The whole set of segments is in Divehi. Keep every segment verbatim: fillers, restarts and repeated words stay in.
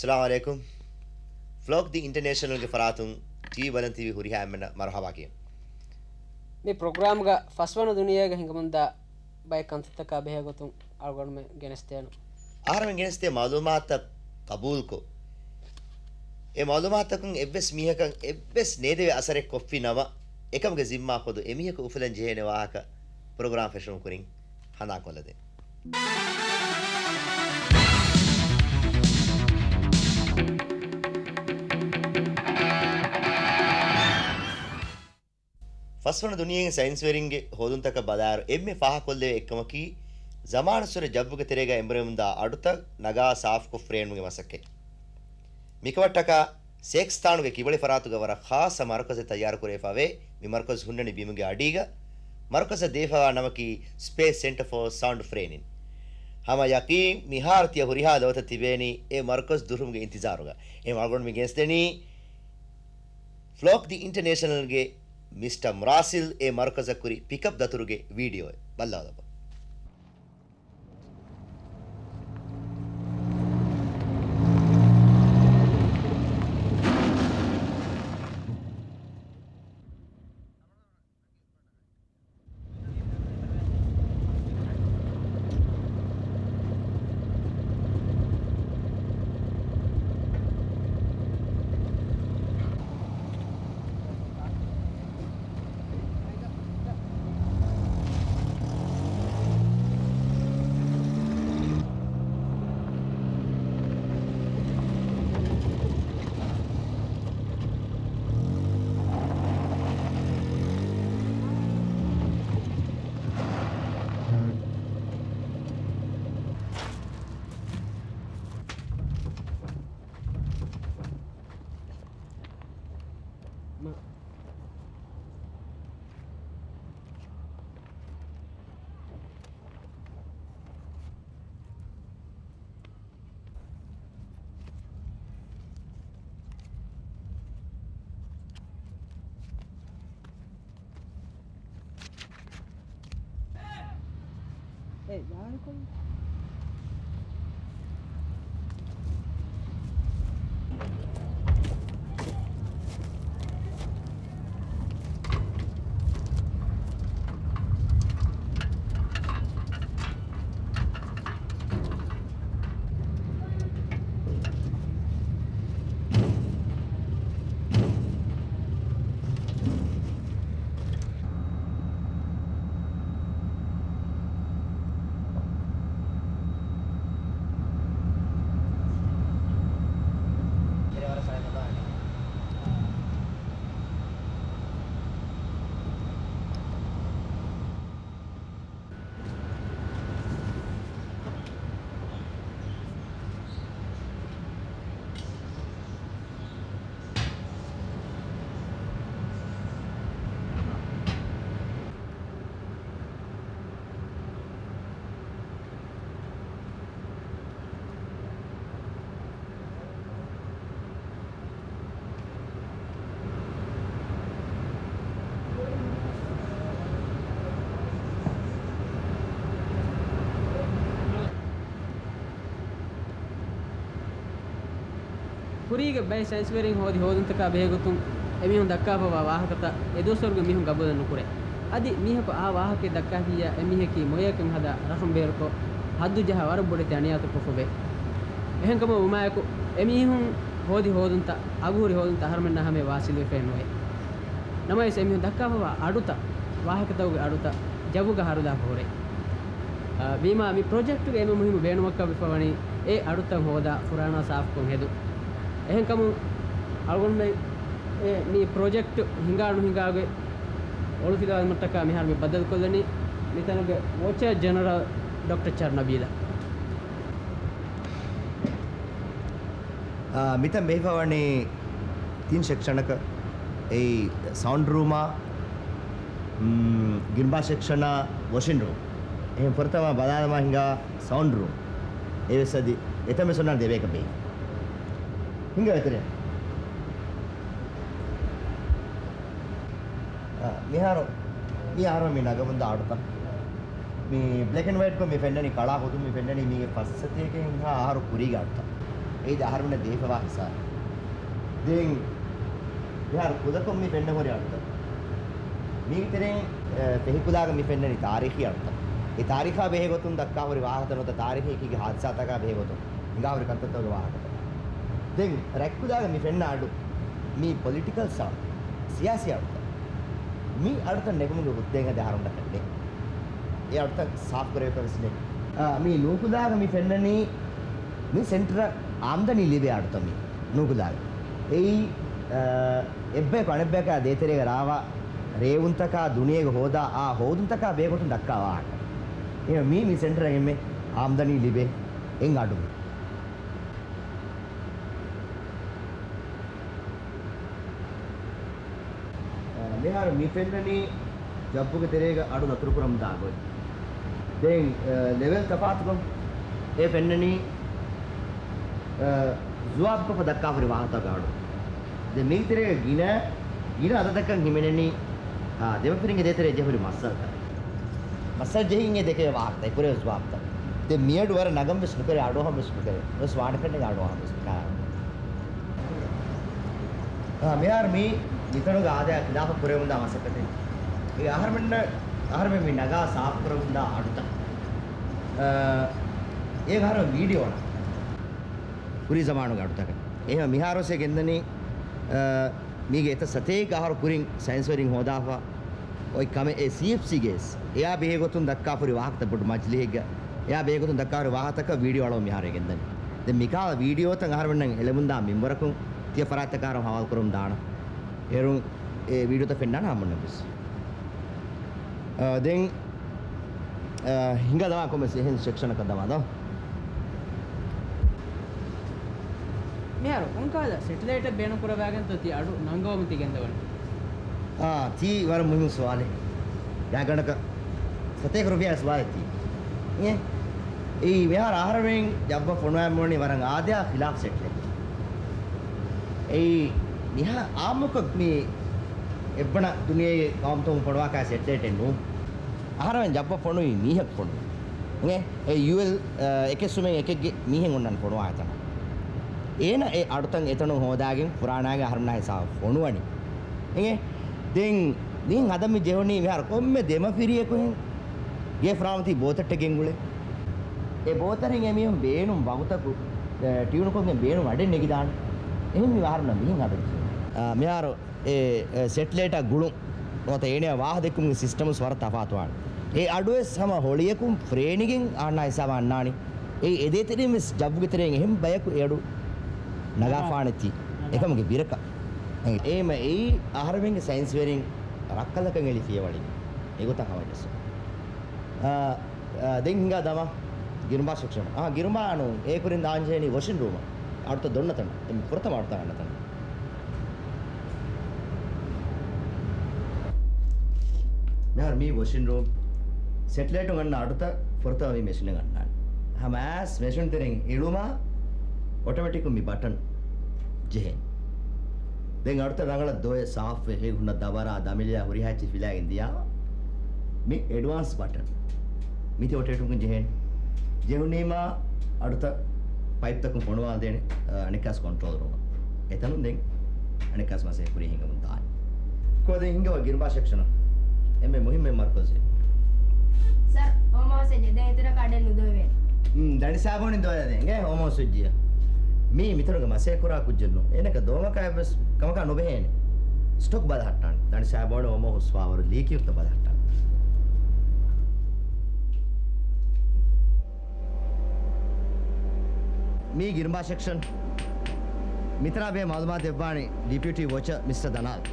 އައްސަލާމު ޢަލައިކުމް. ފްލޯކް ދި އިންޓަރނޭޝަނަލްގެ ފަރާތުން ޓީވީ ބަލަން ތިބި ހުރިހާ އެންމެންނަށް މަރުޙަބާ ކިޔަން. މި ޕްރޮގްރާމްގަ ފަސްވަނަ ދުނިޔޭގަ ހިނގަމުންދާ ބައެއް ކަންތައްތަކާ ބެހޭ ގޮތުން އަޅުގަނޑުމެން ގެނެސްދޭނަން. އަހަރެމެން ގެނެސްދޭ މަޢުލޫމާތުތައް ޤަބޫލުކޮށް، އެ މަޢުލޫމާތުތަކުން އެއްވެސް މީހަކަށް އެއްވެސް ނޭދެވޭ އަސަރެއް ކޮށްފި ނަމަ، އެކަމުގެ ޒިންމާ ޚުދު އެމީހަކު އުފުލަން ޖެހޭނެ ވާހަކަ ޕްރޮގްރާމް ފެށުމުގެ ކުރިން ހަނދާންކޮށްލަދޭން. ފަސްވަނަ ދުނިޔޭގެ ސައިންސްވެރިންގެ ހޯދުންތަކަށް ބަލާއިރު، އެންމެ ފާހަގަކޮށްލެވޭ އެއްކަމަކީ، ޒަމާނުއްސުރެ ޖައްވުގެ ތެރޭގަ އެނބުރެމުންދާ އަޑުތައް ނަގާ ސާފުކޮށް ފުރޭނުމުގެ މަސައްކަތް. މިކަމަށްޓަކާ، ސޭކްސްތާނުގެ ކިބަޅި ފަރާތުގަ ވަރަށް ޚާއްޞަ މަރުކަޒެއް ތައްޔާރުކުރެވިފަވޭ. މި މަރުކަޒު ހުންނަނީ ބިމުގެ އަޑީގަ. މަރުކަޒަށް ދެވިފަވާ ނަމަކީ ސްޕޭސް ސެންޓަ ފޯ ސައުންޑް ފްރޭނިން. ހަމަ ޔަޤީން މިހާރު ތިޔަ ހުރިހާ ލޯތައް ތިބޭނީ އެ މަރުކަޒު ދުށުމުގެ އިންތިޒާރުގަ. އެހެން އަޅުގަނޑު މި ގެނެސްދެނީ ފްލޯކް ދި އިންޓަރނޭޝަނަލްގެ މިސްޓަ މުރާސިލް އެ މަރުކަޒަށް ކުރި ޕިކަޕް ދަތުރުގެ ވީޑިއޯއެއް. ބައްލަވާލަބަ. ކުރީގެ ބައެއް ސައިންސްވެރިން ހޯދި ހޯދުންތަކާ ބެހޭގޮތުން އެމީހުން ދައްކާފަވާ ވާހަކަތައް އެދުވަސްވަރުގެ މީހުން ގަބޫލެއް ނުކުރޭ. އަދި މީހަކު އާ ވާހަކައެއް ދައްކާފިއްޔާ އެމީހަކީ މޮޔައެކަން ހަދާ ރަށުން ބޭރުކޮށް، ހައްދު ޖަހާ ވަރަށް ބޮޑެތި އަނިޔާތައް ކޮށްފަވޭ. އެހެންކަމުން ވުމާއެކު، އެމީހުން ހޯދި ހޯދުންތައް، އަގުހުރި ހޯދުންތައް އަހަރުމެންނާ ހަމަޔަށް ވާސިލުވެފައެއް ނުވޭ. ނަމަވެސް، އެމީހުން ދައްކާފަވާ އަޑުތައް، ވާހަކަތަކުގެ އަޑުތައް ޖައްވުގަ ހަރުލާފަ ހުރޭ. އާ، ވީމާ، މި ޕްރޮޖެކްޓުގެ އެންމެ މުހިއްމު ބޭނުމަކަށް ވެފަވަނީ އެ އަޑުތައް ހޯދާ، ފުރާނާ ސާފުކޮށް ހެދުން. އެހެންކަމުން، އަޅުގަނޑުމެން އެ މި ޕްރޮޖެކްޓް ހިނގާ ނުހިނގާގޮތް އޮޅުފިލާވުމަށްޓަކާ މިހާރު މި ބައްދަލުކޮށްލަނީ މިތަނުގެ ވޯޗަރ ޖެނެރަލް ޑޮކްޓަރ ޗަރް ނަބީލަށް. އާ، މިތަން ބެހިފަވަނީ ތިން ސެކްޝަނަކަށް. އެއީ ސައުންޑް ރޫމާ، މް، ގިންބާ ސެކްޝަނާ، ވޮޝިން ރޫމް. އެހެން ފުރަތަމަ ބަލާލަމާ ހިނގާ ސައުންޑް ރޫމް. އެވެސް އަދި އެތަން ވެސް އޮންނާނެ ދެބޭކަށް ބެހި. ހިނގާ އެތެރެ. އާ، މިހާރު، މި އަހަރު މި ނަގަމުންދާ އަޑުތައް. މި ބްލެކް އެންޑް ވައިޓްކޮށް މި ފެންނަނީ ކަޅާ ހުދު މި ފެންނަނީ މީގެ ފަސް ސަތޭކައެއްހާ އަހަރު ކުރީގެ އަޑުތައް. އޭދެ އަހަރުމެންނަށް ދީފަވާ ހިސާބު. ދެން މިހާރު ކުލަކޮށް މި ފެންނަ ހުރި އަޑުތައް. މީގެ ތެރެއިން، އެ، ފެހިކުލާގަ މި ފެންނަނީ ތާރީޚީ އަޑުތައް. އެ ތާރީޚާ ބެހޭ ގޮތުން ދައްކާ ހުރި ވާހަކަތައް ނުވަތަ ތާރީޚީ އެކީގެ ހާދިސާތަކާ ބެހޭ ގޮތުން ހިނގާ ހުރި ކަންތައްތަކުގެ ވާހަކަތައް. ދެން ރަތްކުލާގަ މި ފެންނަ އަޑު މީ ޕޮލިޓިކަލް އަޑު، ސިޔާސީ އަޑުތައް. މި އަޑުތައް ނެގުމުގެ ހުއްދައެއް އަދި އަހަރުމެންނަކަށް ނެތް. އެ އަޑުތައް ސާފު ކުރެވިފަ ވެސް ނެތް. އާ، މި ނޫކުލާގަ މި ފެންނަނީ މި ސެންޓަރަށް އާމްދަނީ ލިބޭ އަޑުތައް މި ނޫކުލާގަ. އެއީ، އާ، އެއްބަޔަކު އަނެއްބަޔަކާ ދޭތެރޭގަ ރާވާ ރޭވުންތަކާ ދުނިޔޭގަ ހޯދާ އާ ހޯދުންތަކާ ބެހޭގޮތުން ދައްކާ ވާހަކަ. އެހެން މީ، މި ސެންޓަރަށް އެންމެ އާމްދަނީ ލިބޭ އެއް އަޑު. އަ، މިހާރު މި ފެންނަނީ ޖައްބުގެ ތެރޭގަ އަޑު ދަތުރުކުރަމުންދާ ގޮތް. ދެން، އަ، ލެވެލް ތަފާތުކޮށް އެ ފެންނަނީ، އަ، ޒުވާބުކޮށްފަ ދައްކާފަ ހުރި ވާހަކަތަކުގެ އަޑު. ދެން މީގެ ތެރޭގަ ގިނަ، ގިނަ އަދަދަކަށް ހިމެނެނީ، އާ، ދެމަފިރިންގެ ދޭތެރޭ ޖެހުރި މައްސަލަތައް. މައްސަލަ ޖެހިގެން ދެކެވޭ ވާހަކަތައް، އެ ކުރެވޭ ޒުވާބުތައް. ދެން މިއަޑު ވަރަށް ނަގަން ވެސް ނުކެރޭ، އަޑުއަހަން ވެސް ނުކެރޭ. ވެސް ވާނެ ފެންނަނީ އަޑުއަހަން ވެސް ނުކެރޭ. އާ، މިހާރު މީ މިތަނުގެ އާދަޔާ ޚިލާފަށް ކުރެވެމުންދާ މަސައްކަތެއް. އެ އަހަރުމެންނަށް، އަހަރުމެން މި ނަގާ ސާފު ކުރެވެމުންދާ އަޑުތައް. އާ، އޭގެ އަހަރުމެން ވީޑިއޯ އަންނަ. ކުރީ ޒަމާނުގެ އަޑުތަކެއް. އެހެން މިހާރު ވެސް ގެންދަނީ، އާ، މީގެ އެތައް ސަތޭކަ އަހަރު ކުރިން ސައިންސްވެރިން ހޯދާފަ އޮތް ކަމެއް އެ ސީއެފްސީގެ ވެސް. އެއާ ބެހޭ ގޮތުން ދައްކާފަ ހުރި ވާހަކަތައް ބޮޑު މަޖިލީހެއްގަ އެއާ ބެހޭ ގޮތުން ދައްކާފަ ހުރި ވާހަކަތަކަށް ވީޑިއޯ އަޅަމުން މިހާރު ގެންދަނީ. ދެން މިކާ ވީޑިއޯތައް އަހަރުމެންނަށް އެޅެމުންދާ މިންވަރަކުން ތިޔަ ފަރާތްތަކަށް ހަވާލު ކުރަމުން ދާނަން. އޭރުން އެ ވީޑިއޯތައް ފެންނާނެ ހަމަންނަށް ވެސް. އާ، ދެން، އާ، ހިނގާ ދަމާ ކޮންމެސް އެހެން ސެކްޝަނަކަށް ދަމާ ދޯ. މިހާރު ކޮންކަހަލަ ސެޓެލައިޓެއް ބޭނުން ކުރައްވާގެންތޯ ތި އަޑު ނަންގަވަމުން ތި ގެންދަވަނީ؟ އާ، ތީ ވަރަށް މުހިންމު ސުވާލެއް. ގާތްގަނޑަކަށް ސަތޭކަ ރުފިޔާ ސުވާލެއް ތީ. އެ، އެއީ މިހާރު އަހަރެމެން ޖައްބަށް ފޮނުވާން މިވަނީ ވަރަށް އާދަޔާ ޚިލާފް ސެޓެލައިޓެއް. އެއީ މިހާ އާއްމުކޮށް މި އެއްވަނަ ދުނިޔޭގެ ޤައުމުތަކުން ފޮނުވާކަށް ސެޓެލައިޓެއް ނޫން. އަހަރެމެން ޖައްބަށް ފޮނުވީ މީހަކު ފޮނުވީ. އެ، އެ ޔޫއެލް، އެކެއް ސުމެއް އެކެއްގެ މީހެއް އޮންނަން ފޮނުވާ ތަނަށް. އޭނަ އެ އަޑުތައް އެތަނުން ހޯދާގެން ފުރާނާގެ އަހަރުމެންނާ ހިސާބަށް ފޮނުވަނީ. އެ، ދެން މިހެން ހަދަން މި ޖެހުނީ މިހާރު ކޮންމެ ދެމަފިރިޔަކު ހެން ގޭ ފުރާނަ ތި ބޯތައްޓެއް ގެންގުޅޭ. އެ ބޯތަރިން އެމީހުން ބޭނުން ވަގުތަކު، އެ، ޓިއުނުކޮށްގެން ބޭނުން އަޑެއް ނެގިދާނެ. އެހެން މި އަހަރުމެންނަށް މިހެން ހަދަން ޖެހުނީ. އާ، މިހާރު އެ، އެ، ސެޓެލައިޓާ ގުޅުން ނުވަތަ އޭނަޔާ ވާހަ ދެއްކުމުގެ ސިސްޓަމުސް ވަރަށް ތަފާތުވާނެ. އެ އަޑުވެސް ހަމަ ހޮޅިއަކުން ފްރޭނިގެން އަހަންނާ ހިސާބަށް އަންނާނީ. އެ އެދޭތެރެއިން ވެސް ޖައްބުގެ ތެރެއިން އެހެން ބަޔަކު އެ އަޑު ނަގާފާނެތީ އެކަމުގެ ބިރަކަށް. އެ، އެހެމަ އެއީ އަހަރެމެންގެ ސައިންސްވެރިން ރައްކަލަކަށް އެޅި ފިޔަވަޅެއް. އެގޮތަށް ހަމަޖެއްސުން. އާ، އާ، ދެން ހިނގާ ދަމާ ގިރުނބާ ސެކްޝަން. އާ، ގިރުނބާ ނޫން. އޭ ކުރިން ދާން ޖެހެނީ ވޮޝިން ރޫމަށް. އަޑުތައް ދޮންނަ ތަނަށް. އެ ފުރަތަމަ އަޑުތައް އަންނަ ތަނަށް. މިހާރު މީ ވޮޝިން ރޫމް. ސެޓެލައިޓުން އަންނަ އަޑުތައް ފުރަތަމަ މި މެޝިނަށް އަންނާނެ. ހަމަ އައިސް މެޝިން ތެރެއިން އެޅުމާ އޮޓޮމެޓިކުން މި ބަޓަން ޖެހޭނެ. ދެން އަޑުތައް ރަނގަޅަށް ދޮވެ ސާފުވެ ހުންނަ ދަބަރާ ދަމިލިޔާ ހުރިހާ އެއްޗެއް ފިލާގެން ދިޔާ މި އެޑްވާންސް ބަޓަން. މިތި އޮޓޮމެޓިކުން ޖެހޭނެ. ޖެހުނީމާ އަޑުތައް ޕައިޕްތަކުން ފޮނުވާލަދޭނެ، އަ، އަނެއްކާސް ކޮންޓްރޯލް ރޫމަށް. އެތަނުން ދެން އަނެއްކާސް މަސައްކަތް ކުރިޔަށް ހިނގަމުން ދާނެ. ކޯ ދެން ހިނގަވާ ގިރުނބާ ސެކްޝަނަށް. އެންމެ މުހިއްމު މަރުކަޒެއް. ސަރ، ހޯމް ހައުސް އެއްޗެއް ދެން އިތުރަކަށް އަޑެއް ނުދޮވެވޭ. ހުން، ދަނޑި ސާބޯނި ދޮވެލަދޭން. އެނގޭ ހޯމް ހައުސް އެއްޗެއް. މީ މިތަނުގެ މަސައްކަތް ކުރާ ކުއްޖެއް ނޫން. އޭނަކަށް ދޮވުމަކާ އެއްވެސް ކަމަކާ ނުބެހޭނެ. ސްޓޮކް ބަލަހައްޓާނެ. ދަނޑި ސާބޯނި ހޯމް ހައުސް ފާވަރު ލީކީ ހުއްޓަ ބަލަހައްޓާނެ. މީ ގިރުނބާ ސެކްޝަން. މިތަނާ ބެހޭ މައުލޫމާތު ދެއްވާނީ ޑިޕިއުޓީ ވޮޗަރ މިސްޓަ ދަނާލް.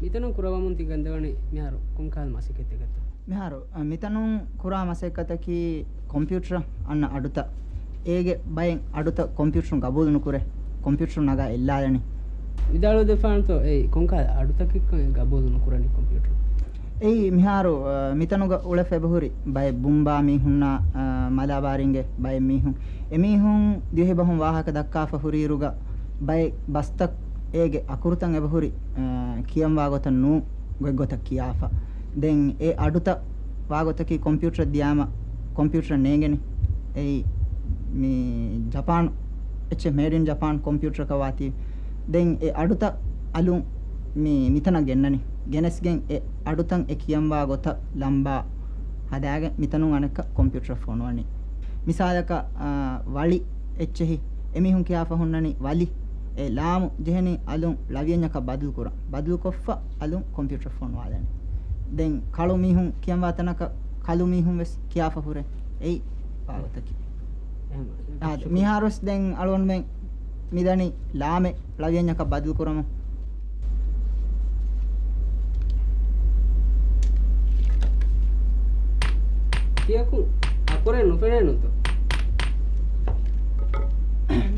މިތަނުން ކުރަވަމުން ތި ގެންދަވަނީ މިހާރު ކޮންކަހަލަ މަސައްކަތެއްގަތޯ؟ މިހާރު، އަ، މިތަނުން ކުރާ މަސައްކަތަކީ ކޮމްޕިއުޓަރަށް އަންނަ އަޑުތައް. އޭގެ ބައެއް އަޑުތައް ކޮމްޕިއުޓަރުން ގަބޫލު ނުކުރޭ. ކޮމްޕިއުޓަރުން ނަގާ އެއްލާލަނީ. ވިދާޅުވެދެފާނެތޯ އެއީ ކޮންކަހަލަ އަޑުތަކެއްކަން ގަބޫލު ނުކުރަނީ ކޮމްޕިއުޓަރުން؟ އެއީ މިހާރު، އަ، މިތަނުގަ އުޅެފަ އެބަހުރި ބައެއް ބުނބާ މީހުންނާ، އަ، މަލާބާރިންގެ ބައެއް މީހުން. އެމީހުން ދިވެހިބަހުން ވާހަކަ ދައްކާފަ ހުރިއިރުގަ ބައެއް ބަސްތައް އޭގެ އަކުރުތައް އެބަހުރި، އަ، ކިޔަންވާ ގޮތަށް ނޫން ގޮތްގޮތަށް ކިޔާފަ. ދެން އެ އަޑުތައް ވާގޮތަކީ ކޮމްޕިއުޓަރަށް ދިޔާމަ ކޮމްޕިއުޓަރަށް ނޭނގެނީ. އެއީ މި ޖަޕާން، އެއްޗެއް މޭޑް އިން ޖަޕާން ކޮމްޕިއުޓަރަކަށް ވާތީ. ދެން އެ އަޑުތައް އަލުން މި، މިތަނަށް ގެންނަނީ. ގެނެސްގެން އެ އަޑުތައް އެ ކިޔަންވާ ގޮތަށް ލަނބާ ހަދާގެން މިތަނުން އަނެއްކާ ކޮމްޕިއުޓަރަށް ފޮނުވަނީ. މިސާލަކަށް، އާ، ވަޅި އެއްޗެހި އެމީހުން ކިޔާފަ ހުންނަނީ ވަލި. އެ ލާމު ޖެހެނީ އަލުން ޅަވިޔަންޏަކަށް ބަދަލުކުރަން. ބަދަލުކޮށްފަ އަލުން ކޮމްޕިއުޓަރަށް ފޮނުވާލަނީ. ދެން ކަޅު މީހުން ކިޔަންވާ ތަނަކަށް ކަލު މީހުން ވެސް ކިޔާފަ ހުރޭ. އެއީ ވާގޮތަކީ. އެހެން. އާ، ޝުކުރު. މިހާރުވެސް ދެން އަޅުގަނޑުމެން މިދަނީ ލާމެއް ޅަވިޔަންޏަކަށް ބަދަލުކުރަމު. ތިޔަކު އަކުރެއް ނުފެނޭނުތޯ؟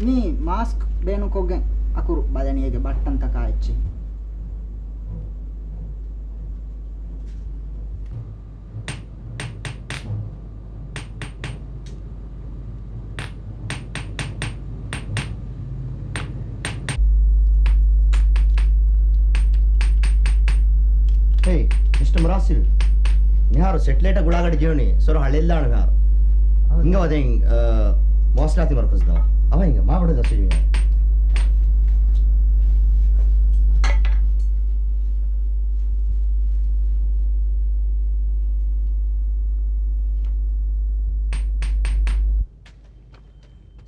މީ މާސްކް ބޭނުންކޮށްގެން އަކުރު ބަލަނީ އޭގެ ބައްޓަންތަކާ އެއްޗެއް. ހޭ، މިސްޓަ މުރާސިލް، މިހާރު ސެޓެލައިޓަށް ގުޅާގަޑި ޖެހުނީ ސޮރު ހަޅޭއްލާނެ މިހާރު. އާ. ހިނގަވާ ދެން، އާ، މުވާސަލާތީ މަރުކަޒު ދަވާ. އަވަ ހިނގަ، މާ ބޮޑަށް ދަސްވެ މިހާރު.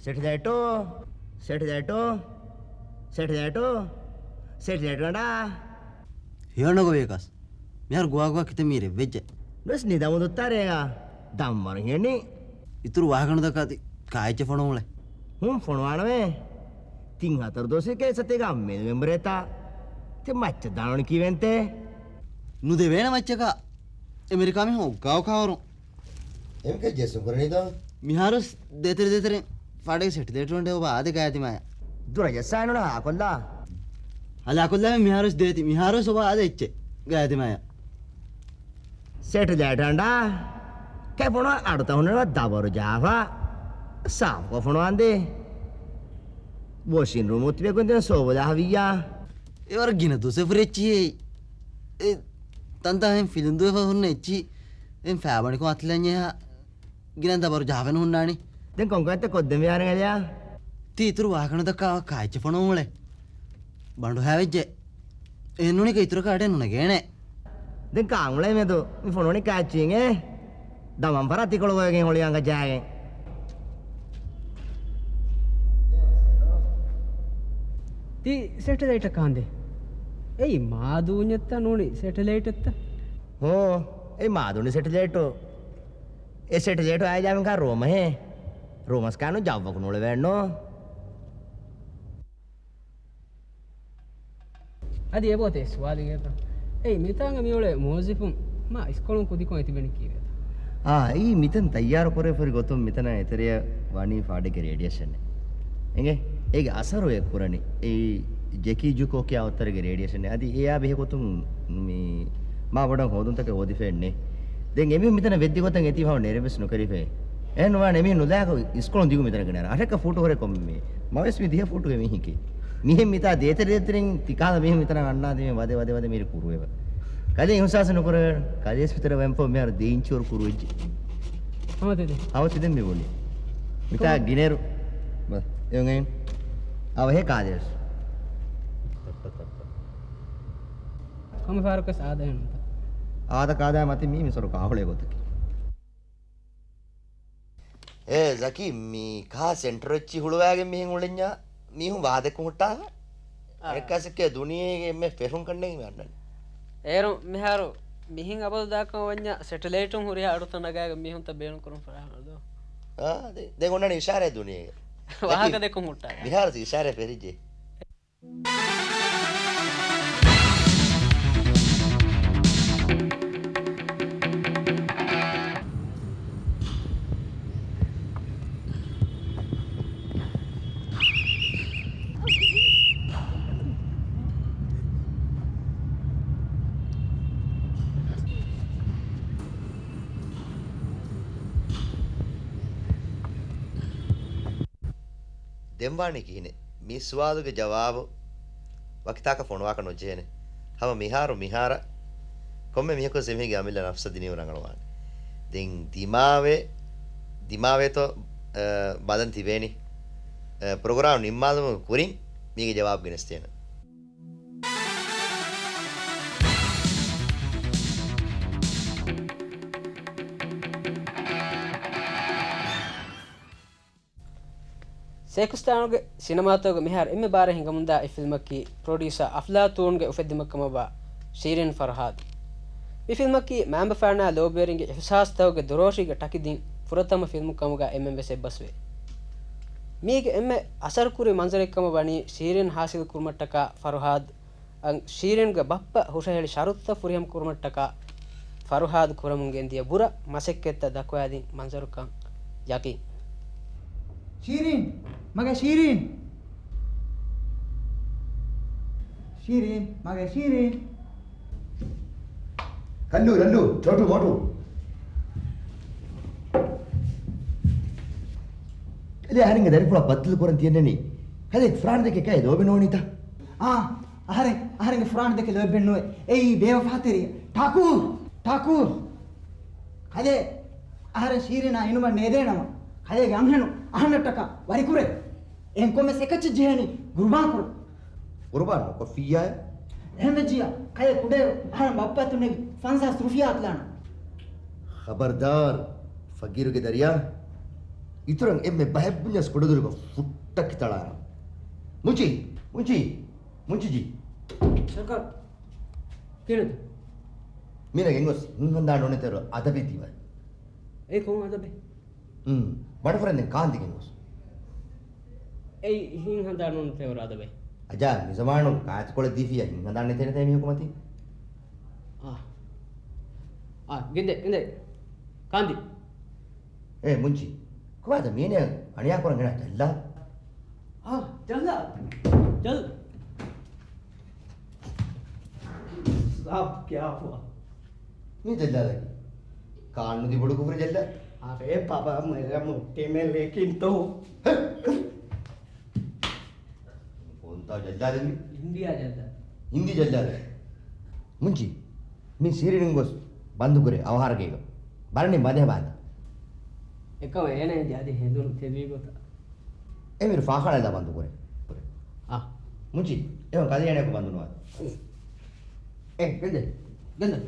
ސެޓެލައިޓު، ސެޓެލައިޓު، ސެޓެލައިޓު، ސެޓެލައިޓު އަނޑާ. ހިޔޮނަގޮވޭކަސް. މިހާރު ގޮވާ ގޮވާ ކިތައް މީރެއް ވެއްޖެ. ނުވެސް ނިދަމު ދުއްތާރޭގަ ދަންވަރު ހިޔަނީ. އިތުރު ވާހަކަ ނުދައްކާތި ކާއެއްޗެއް ފޮނުވުޅެ. ހުން ފޮނުވާނަމޭ. ތިން ހަތަރު ދުވަސް ކޭސް އަތީގަ މެދު މެމްބަރޭތާ. ތި މައްޗަށް ދާން ކީވެންތޭ. ނުދެވޭނެ މައްޗަކާ. އެމެރިކާ މީހުން އޮއްގާ އޮކާވަރު. އެމްކެ ޖެސް ނުކުރަނީ ދޯ؟ މިހާރުސް ދޭތެރެ ދޭތެރެ ފާޑެއް ސެޓެލައިޓު އަނޑޭ އޮބާ އާދެ ގާތިމާޔަ. ދުރަޖައްސާ ނުނަ ހާކޮށްލާ. ހަލާކޮށްލާ މިހާރުސް ދޭތި. މިހާރުސް އޮބާ އާދެ އެއްޗެއް ގާތިމާޔަ. ސެޓެލައިޓް އަނޑާ ކެފުނު އަޑުތަ ހުންނަ ދަބަރު ޖާފާ ސާފު ކޮފުނު އަނދޭ. ވޮޝިން ރޫމު ތިބެ ގޮންދެން ސޯބުލާ ހަވިއްޔާ. އެވަރަށް ގިނަ ދުސެ ފުރެއްޗި އެ ތަންތާހެން ފިލުން ދުވެފަ ހުންނަ އެއްޗި އެން ފައިބަނިކޮށް އަތިލަންޏެހާ ގިނަ ދަބަރު ޖާފެން ހުންނާނީ. ދެން ކޮންކަންތަ ކޮށްދެން ވިޔާނެ އަލިޔާ؟ ތީ އިތުރު ވާހަކަ ނުދައްކާ ކާއެއްޗެއް ފޮނުވުޅެ. ބަނޑު ހާވެއްޖެ. އެހެންނޫނީ އިތުރަކަށް އަޑެއް ނުނެގޭނެ. ދެން ކާން އުޅޭ މެދު މި ފޮނުވަނީ ކާއެއްޗިން އޭ؟ ދަމަން ފަރާތިކޮޅު ގޮވެގެން ހޮޅި އަނގަ ޖާގެން. ތީ ސެޓެލައިޓަކާ އަނދޭ. އެއީ މާދޫންޏެއްތަ ނޫނީ ސެޓެލައިޓެއްތަ؟ ހޯ، އެއީ މާދޫނި ސެޓެލައިޓު. އެ ސެޓެލައިޓު އާއިލާމެންކާ ރޯމަހޭ. ރޯމަސްކާނު ޖައްވަކު ނުޅެވޭންނޯ. އަދި އެބައޮތޭ ސުވާލެއް އެބަ. އެއީ މިތާނގަ މިއުޅޭ މުވައްޒަފުން މާ އިސްކޮޅުން ކުދިކޮށް އެތިބެނީ ކީއްވެތަ؟ އާ، އެއީ މިތަން ތައްޔާރު ކުރެވިފަ ހުރި ގޮތުން މިތަނާ އެތެރެޔަށް ވަނީ ފާޑެއްގެ ރޭޑިއޭޝަނެއް. އެނގޭ؟ އޭގެ އަސަރު އެ ކުރަނީ. އެއީ ޖެކީ ޖުކޯ ކިޔާ އޮތްތަރެއްގެ ރޭޑިއޭޝަނެއް. އަދި އެއާ ބެހޭ ގޮތުން މި މާ ބޮޑަށް ހޯދުންތަކެއް ހޯދިފައެއް ނެތް. ދެން އެމީހުން މިތަނަށް ވެއްދި ގޮތަށް އެތީ ފަހު ނެރެވެސް ނުކެރިފައެއް. އެހެން ނުވާނެ އެމީހުން ނުލާކަށް އިސްކޮޅުން ދިގު މިތަނަށް ގެނައިރު. އަށެއްކަ ފޫޓު ހުރެ ކޮންމެ. މަވެސް މި ދިހަ ފޫޓުގެ މީހެކޭ. މިހެން މިތާ ދޭތެރެ ދޭތެރެން ތިކާލަ މީހުން މިތަނަށް އަންނާދީމެ ވަދެ ވަދެ ވަދެ މީރި ކުރުވެވަ. ކަލޭ އިހުސާސް ނުކުރެވޭނެ. ކަލޭސް ފިތުރަ ވެންފޯ މިހާރު ދެ އިންޗި ވަރު ކުރުވެއްޖެ. ހަމަ ތިދެ. ހަމަ ތިދެން މި ބުނީ. މިތާ ކޮން؟ ގިނައިރު. ބަ، އެއުނގެން. އަވަހޭ ކާލޭސް. ހަމަ ފާރުކަސް އާދަ ހެނުންތަ؟ އާދަ ކާދާ މަތި މީ މިސޮރު ކާހުޅޭ ގޮތަކީ. އޭ ޒަކީ، މި ކާ ސެންޓަރު އެއްޗި ހުޅުވާގެން މިހެން އުޅެންޏާ މީހުން ވާދަކުން ހުއްޓާފަ. އާ. އަނެއްކާސެއްކޭ ދުނިޔޭގެ އެންމެ ފެށުން ކަންނޭނގެ މި އަންނަނީ. އޭރު މިހާރު މިހެން އަބަދު ދާކަށް ވަންޏާ ސެޓެލައިޓުން ހުރިހާ އަޑުތައް ނަގާގެން މީހުންތައް ބޭނުން ކުރުން ފަރާހަމަ ދޯ. އާ، ދެ-، ދެން އޮންނަނީ އިޝާރާތް ދުނިޔޭގެ. ވާހަކަ ދެކުން ހުއްޓާ. މިހާރު އިޝާރާތް ފެށިއްޖެ. ދެން ވާނީ ކިހިނެއް؟ މި ސުވާލުގެ ޖަވާބު ވަކިތާކަށް ފޮނުވާކަށް ނުޖެހޭނެ. ހަމަ މިހާރު މިހާރަށް ކޮންމެ މީހަކުވެސް އެމީހެއްގެ އަމިއްލަ ނަފްސަށް ދިނީމަ ރަނގަޅުވާނެ. ދެން ދިމާވެ، ދިމާވޭތޯ، އަ، ބަލަން ތިބޭނީ. އަ، ޕްރޮގްރާމް ނިންމާލުމުގެ ކުރިން މީގެ ޖަވާބު ގެނެސްދޭނަން. ސޭކުސްތާނުގެ ސިނަމާތަކުގެ މިހާރު އެންމެ ބާރަށް ހިނގަމުންދާ އެއް ފިލްމަކީ ޕްރޮޑިއުސަރ އަފްލާތޫންގެ އުފެއްދުމަށް ކަމަށްވާ ޝީރިން ފަރުހާދު. މި ފިލްމަކީ މައިންބަފައިންނާ ލޯބިވެރިންގެ އިހުސާސްތަކުގެ ދުރޯށީގެ ޓަކިދިން ފުރަތަމަ ފިލްމު ކަމުގަ އެންމެން ވެސް އެއްބަސްވޭ. މީގެ އެންމެ އަސަރުކުރި މަންޒަރެއް ކަމަށް ވަނީ ޝީރިން ހާސިލް ކުރުމަށްޓަކާ ފަރުހާދު އަށް ޝީރިންގެ ބައްޕަ ހުށަހެޅި ޝަރުތުތައް ފުރިހަމަ ކުރުމަށްޓަކާ ފަރުހާދު ކުރަމުން ގެންދިޔަ ބުރަ މަސައްކަތްތައް ދައްކަވައިދިން މަންޒަރުކަން ޔަގީން. ޝީރިން! މަގޭ ޝީރިން! ޝީރިން! މަގޭ ޝީރިން! ކައްލޫ، ރައްލޫ، ޗޯޓޫ، މޯޓޫ. އަދި އަހަރެންގެ ދަރިފުޅާ ބައްދަލު ކުރަން ތިޔަންނަނީ. ކަލޭ ފުރާނަ ދެކެ ކައި ލޯބި ނޯނީތަ؟ އާ، އަހަރެން، އަހަރެންގެ ފުރާނަ ދެކެ ލޯބި ނުވޭ. އެއީ ބޭވަފާތެރި. ޓާކޫ! ޓާކޫ! ކަލޭ، އަހަރެން ޝީރިނާ އިނުމަށް ނޭދޭނަމަ، ކަލޭގެ އަންހެނު އަހަންނަށްޓަކާ ވަރިކުރޭ. އެހެން ކޮންމެސް އެކައްޗެއް ޖެހޭނީ ގުރުބާން ކުރުން. ގުރުބާން ނުކޮށްފިއްޔާ؟ އެހެން ވެއްޖިއްޔާ، ކަލޭ ކުޑައިރު އަހަރެން ބައްޕައަތުން ނެގި ފަންސާސް ރުފިޔާ އަތުލާނަން. ޚަބަރްދާރު، ފަގީރުގެ ދަރިޔާ. އިތުރަށް އެންމެ ބަހެއް ބުންޏަސް ކުޑަދޮރުގަ ފުއްޓަކި ތަޅާނަން. މުންޗީ، މުންޗީ، މުންޗިޖީ. ސަރުކާރު، ކިހިނެއްތަ؟ މީނަ ގެންގޮސް ހިންހަނދާން ނޫނެތެރު އަދަބެއް ދީވަ. އޭ ކޮން އަދަބެއް؟ ހުން، ބަނޑުފުރެން ދެން ކާންދި ގެންގޮސް. އެއީ ހިންހަނދާން ނޫނެތެރު އަދަބެއް. އަޖާ، މިޒަމާނުގެ ކާތި ކޮޅެއް ދީފިއްޔާ ހިންހަނދާން ނެތޭނެތޭ މީހަކު މަތީ. އާ. އާ، ގެންދޭ، ގެންދޭ. ކާންދި. އޭ މުންޗި، ކޮބާތަ މީނަ އަނިޔާ ކުރަން ގެނަ ޖައްލާ؟ އާ، ޖައްލާ. ޖައްލާ. ސާބް ކިޔާފުވާ. މީ ޖައްލާލަކީ. ކާންނުދީ ބޮޑު ކުފުރި ޖައްލާ. އަރޭ ބަބާ، މެރަ މުއްޓި މެ ލޭކިން ތޯ. ހެ! ކޮންތާ ޖައްލާލެއް މީ؟ އިންޑިޔާ ޖައްލާ. ހިންދީ ޖައްލާލެއް. މުންޗި، މި ސީރިން ގޮސް ބަންދުކުރޭ އަވަހާރަގޭގަ. ބަރަނި ބަދޭ ބާން. އެކަމަ އޭނަ އިންދި އަދި ހެނދުނު ތެދުވި ގޮތަށް. އެމިރު ފާޚާނަ ދާ ބަންދު ކުރޭ. އާ. މުންޗި، އެވަން ކަލޭ އޭނައަކު ބަންދު ނުވާ. އެ، ގެންދެ. ގެންދެ.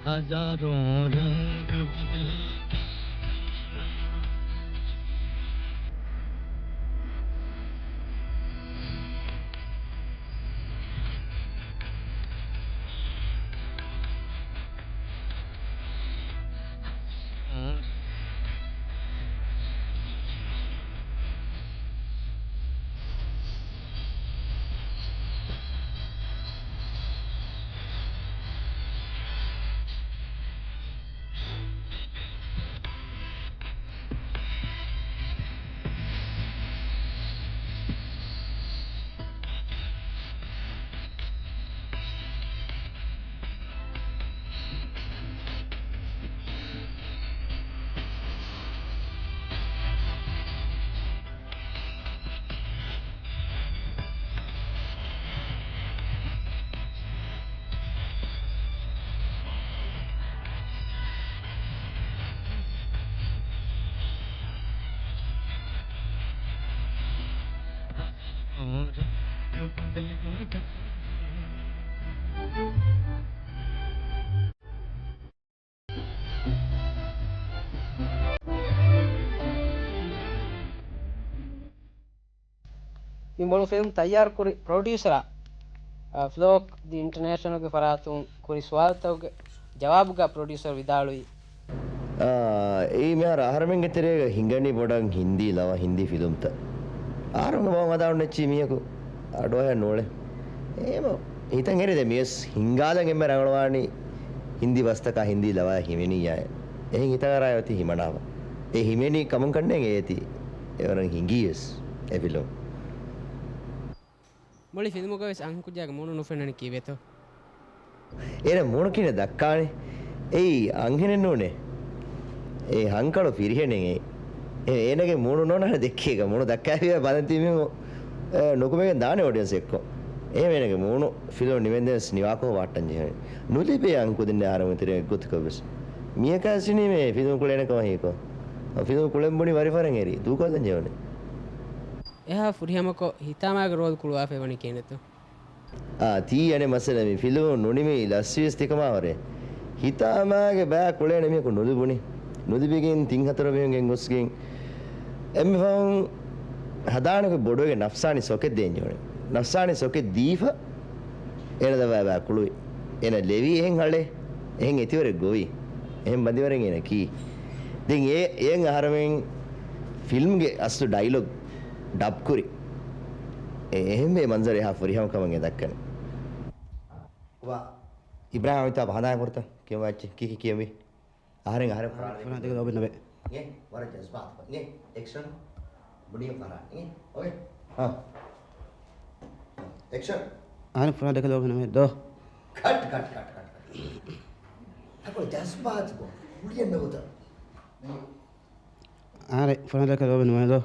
ހަޒާރޯ ރަންގް ބަދަލު. މި މޮޅު ފިލްމް ތައްޔާރުކުރި ޕްރޮޑިއުސަރާ، އަ، ފްލޯކް ދި އިންޓަރނޭޝަނަލްގެ ފަރާތުން ކުރި ސުވާލުތަކުގެ ޖަވާބުގަ ޕްރޮޑިއުސަރ ވިދާޅުވީ، އާ، އެއީ މިހާރު އަހަރެމެންގެ ތެރޭގަ ހިނގަނީ ބޮޑަށް ހިންދީ ލަވަ ހިންދީ ފިލުމްތައް. އަހަރެންގެ ވަހުން ހަދާ އޮންނަ އެއްޗި މީހަކު އަޑުއަހައެއް ނޫޅޭ. އެހެންވީމަ ހިތަށް އެރިދޭ މިވެސް ހިނގާލަން އެންމެ ރަނގަޅުވާނީ ހިންދީ ބަސްތަކާ ހިންދީ ލަވަޔާ ހިމެނިއްޔާ. އެހެން ހިތަށް އަރާ އޮތީ ހިމަނާފަ. އެ ހިމެނީ ކަމުން ކަންނޭނގެ އޭތި. އެވަރަށް ހިނގީ ވެސް އެ ފިލުމް. މުޅި ފިލްމުގަވެސް އަންހެންކުއްޖާގެ މޫނު ނުފެންނަނީ ކީއްވެތޯ؟ އޭނަ މޫނު ކިހިނެއް ދައްކާނެ؟ އެއީ އަންހެނެއް ނޫނޭ. އެ ހަންކަޅު ފިރިހެނެއް އެއީ. އެ އޭނަގެ މޫނު ނޯންނާނެ ދެއްކޭގަ. މޫނު ދައްކާފިއްޔާ ބަލަން ތިބި މީހުން، އެ، ނުކުމެގެން ދާނެ އޮޑިއންސް އެއްކޮށް. އެހެން އޭނަގެ މޫނު ފިލުން ނިމެންދެންސް ނިވާކޮށް ވާއްޓަން ޖެހޭނެ. ނުލިބޭ އަންހެންކުދިންނެއް އަހަރެމެން ތެރޭ އެއްގޮތަކަށްވެސް. މީހަކާ ސިނީމޭ ފިލުން ކުޅޭނެ ކަމަށް ހީކޮށް. ފިލުން ކުޅެން ބުނި ވަރިފަރެއް އެރި. ދޫކޮށްލަން ޖެހޭނެ. އެހާ ފުރިހަމަކޮށް ހިތާމާގެ ރޯލް ކުޅުވާފައި ވަނީ ކިހިނެއްތޯ؟ އާ، ތީ އަނެއް މައްސަލަ މި ފިލުން ނުނިމި ލަސްވީސް ތިކަމާ ހުރޭ. ހިތާމާގެ ބައި ކުޅޭނެ މީހަކު ނުލިބުނީ. ނުލިބިގެން ތިން ހަތަރު މީހުން ގެންގޮސްގެން އެންމެ ފަހުން ހަދާނެ ބޮޑުވެގެން ނަފްސާނީ ސޮކެއް ދޭން ޖެހުނީ. ނަފްސާނީ ސޮކެއް ދީފަ އޭނަ ދަށްވާ ބައި ކުޅުވި. އޭނަ ލެވީ އެހެން ހަޅޭ، އެހެން އެތިވަރެއް ގޮވި. އެހެން ބަނދިވަރެއް އޭނަ ކީ. ދެން އޭ، އޭން އަހަރަމެން ފިލްމްގެ އަސްލު ޑައިލޮގް ޑަބް ކުރި. އެ، އެހެންވެ މަންޒަރު އެހާ ފުރިހަމަ ކަމަށް އެ ދައްކަނީ. އިބްރާހިމް އަމިތާބް ހަނދާން ކުރަތަ؟ ކިޔަވާ އެއްޗެއް. ކީކީ ކިޔަވީ؟ އަހަރެން އަހަރެން ފުރާނަ ފުރާނަ ދެކެ ލޯބި ނުވޭ. އިނގޭ، ވަރަށް ޖަޒްބާތުކޮށް. އިނގޭ، އެކްޝަން. ބުނީ ފަރާން. އިނގޭ، އޯކޭ. ހާ. އެކްޝަން. އަހަރެން ފުރާނަ ދެކެ ލޯބި ނުވޭ ދޯ. ކަޓް، ކަޓް، ކަޓް، ކަޓް، ކަޓް. އަކު ޖަޒްބާތުކޮށް. ބުނި ނުވަތަ. އަހަރެން ފުރާނަ ދެކެ ލޯބި ނުވޭ ދޯ.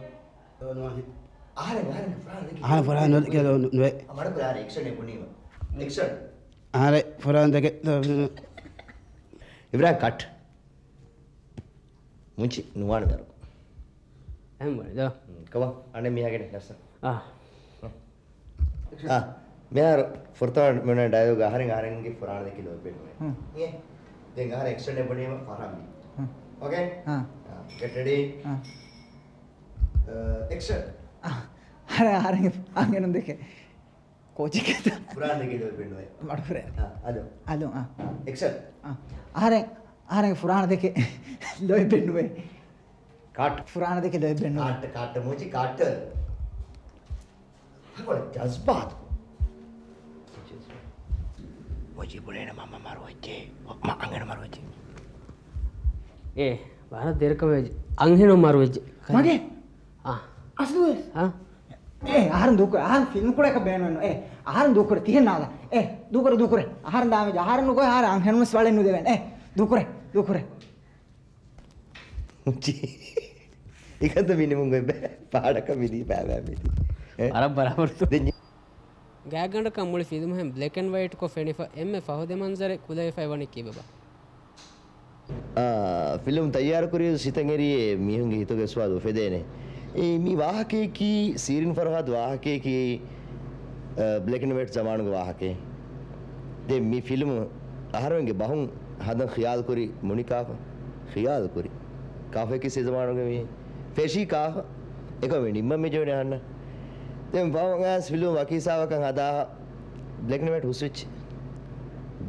އަހަރެން، އަހަރެން ފުރާނަ ދެކެ އަހަރެން ފުރާނަ ދެކެ ލޯބި ނުވޭ. މަޑުކުރާ އަހަރެން އެކްޝަން ބުނީމަ. އެކްޝަން. އަހަރެން ފުރާނަ ދެކެ ލޯބި ނުވޭ. އިބްރާހިމް ކަޓް. މުންޗި ނުވާނެ ދަރު. އެހެން ވަނީ ދޯ. ކޮބާ؟ އަނެއް މީހާގެ ނަފްސަށް. އާ. އާ. މިހާރު ފުރަތަމަ މި ޑައިލޮގް އަހަރެން އަހަރެންގެ ފުރާނަ ދެކެ ލޯބި ނުވޭ. ހުން. އިނގޭ. ދެން އަހަރެން އެކްޝަން ބުނީމަ ފަރާން. ހުން. އޯކޭ؟ އާ. ގެޓް ރެޑީ. އާ. އަ، އެކްޝަން. އާ. އަހަރެން އަހަރެން އަންހެނުން ދެކެ. ކޯޗެކޭތަ؟ ފުރާނަ ދެކެ ލޯބި ނުވޭ. މަޑުކުރޭ. އާ، އަލު. އަލު، އާ. އެކްޝަން. އާ. އަހަރެން، އަހަރެން ފުރާނަ ދެކެ ލޯބި ނުވޭ. ކަޓް. ފުރާނަ ދެކެ ލޯބި ނުވޭ. ކަޓް، ކަޓް، މުޖި ކަޓް. ހަގޮޅ ޖަޒްބާތު. މުޖި ބުނޭނެ މަންމަ މަރުވެއްޖެ. މަ-، އަންހެނު މަރުވެއްޖެ. އޭ، ވަރަށް ދެރަކަމެއް ވެއްޖެ. އަންހެނު މަރުވެއްޖެ. މަގޭ؟ އާ. އަސްލުވެސް؟ އާ. އޭ، އަހަރެން ދޫކުރޭ. އަހަރެން ފިލްމް ކުޅޭކަށް ބޭނުމެއް ނޫން. އޭ، އަހަރެން ދޫކުރޭ. ތިހެން ނާދާ. އޭ، ދޫކުރޭ، ދޫކުރޭ. އަހަރެން ދާމެޖް. އަހަރެން ނުގޮވޭ، އަހަރެން އަންހެނުންވެސް ވަޅެއް ނުދެވޭނެ. އޭ، ދޫކުރޭ، ދޫކުރޭ. އިކަންތަ މިނިމުން ގޮތް ބޭ. ޕާޑަކަށް މިދީ ބައިބައި މިދީ. އެ؟ ވަރަށް ބަރާބަރުތޯ. ދެން ގާތްގަނޑަކަށް މުޅި ފިލްމުހެން ބްލެކް އެންޑް ވައިޓްކޮށް ފެނިފަ އެންމެ ފަހު ދެ މަންޒަރެއް ކުލަވެފައި ވަނީ ކީއްވެބާ؟ އާ، ފިލްމް ތައްޔާރުކުރިޔަސް ހިތަށް އެރިޔޭ މީހުންގެ ހިތުގެ ސުވާލު އުފެދޭނެ. އެ، މި ވާހަކަޔަކީ، ސީރިން ފަރުހާދު ވާހަކަޔަކީ، އަ، ބްލެކް އެންޑް ވައިޓް ޒަމާނުގެ ވާހަކައެއް. ދެން މި ފިލްމު އަހަރެމެންގެ ބަހުން ހަދަން ޚިޔާލު ކުރި މުނި ކާފަ؟ ޚިޔާލު ކުރި. ކާފަޔަކީ ސި ޒަމާނުގެ މީހެއް. ފެށީ ކާފަ؟ އެކަމެއް ނިންމަން މި ޖެހުނީ އަހަންނަށް. ދެން ވައު އައިސް ފިލްމު ވަކި ހިސާބަކަށް ހަދާ ބްލެކް އެންޑް ވައިޓް ހުސްވެއްޖެ.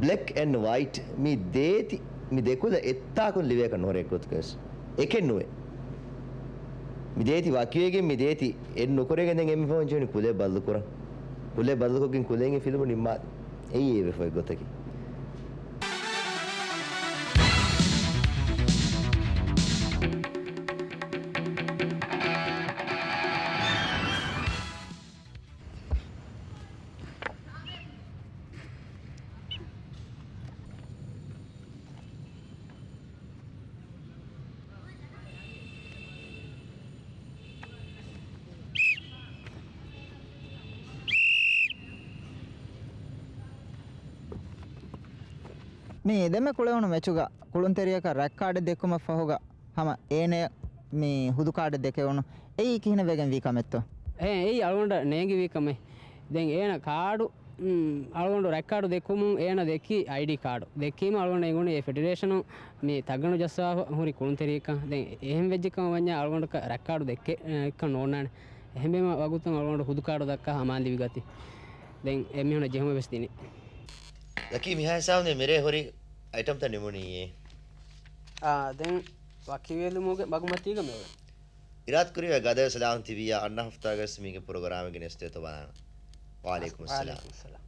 ބްލެކް އެންޑް ވައިޓް މި ދޭތި، މި ދެކުލަ އެއްތާކުން ލިބޭކަށް ނުހުރޭ އެއްގޮތަކަށްވެސް. އެކެއް ނުވޭ. މި ދޭތި ވަކިވެގެން މި ދޭތި އެއް ނުކުރެގެން ދެން އެންމެ ފަހުން ޖެހުނީ ކުލަ ބަދަލުކުރަން. ކުލަ ބަދަލުކޮށްގެން ކުލައިން ފިލްމު ނިންމާލި. އެއީ އެ ވެފަ އެއްގޮތަކީ. މި ދެންމެ ކުޅެވުނު މެޗުގަ ކުޅުންތެރިޔަކަށް ރައެއް ކާޑެއް ދެއްކުމަށް ފަހުގަ ހަމަ އޭނަޔަށް މި ހުދު ކާޑެއް ދެކެވުނު. އެއީ ކިހިނެއް ވެގެން ވީ ކަމެއްތޯ؟ އެ، އެއީ އަޅުގަނޑަށް ނޭނގިވީ ކަމެއް. ދެން އޭނަ ކާޑު، އު، އަޅުގަނޑު ރައެއް ކާޑު ދެއްކުމުން އޭނަ ދެއްކީ އައިޑީ ކާޑު. ދެއްކީމަ އަޅުގަނޑަށް އެނގުނީ އެ ފެޑެރޭޝަނުން މި ތައްގަނޑު ޖައްސާފަ ހުރި ކުޅުންތެރިއެއްކަން. ދެން އެހެން ވެއްޖެކަމަށް ވަންޏާ އަޅުގަނޑަކަށް ރައެއް ކާޑު ދެއްކެ، އެ، އެއްކަން ނޯންނާނެ. އެހެންވީމަ ވަގުތުން އަޅުގަނޑު ހުދު ކާޑު ދައްކާ ހަމައަށް ލިބިގަތީ. ދެން އެމީހުންނަށް ޖެހުމެއް ވެސް ދިނީ. ލަކީ މިހާ ހިސާބުން މިރޭ ހުރި އައިޓަމްތައް ނިމުނީއޭ. އާ، ދެން ވަކިވެލުމުގެ މަގުމަތީގަ މިއުޅެނީ. އިރާދަކުރީ ގަދަވެސް ލާން ތިބިއްޔާ އަންނަ ހަފްތާގަސް މީގެ ޕްރޮގްރާމެއް ގެނެސްދޭތޯ ބަލާނަން. ވަޢަލައިކުމުއްސަލާމް. ވަޢަލައިކުމުއްސަލާމް.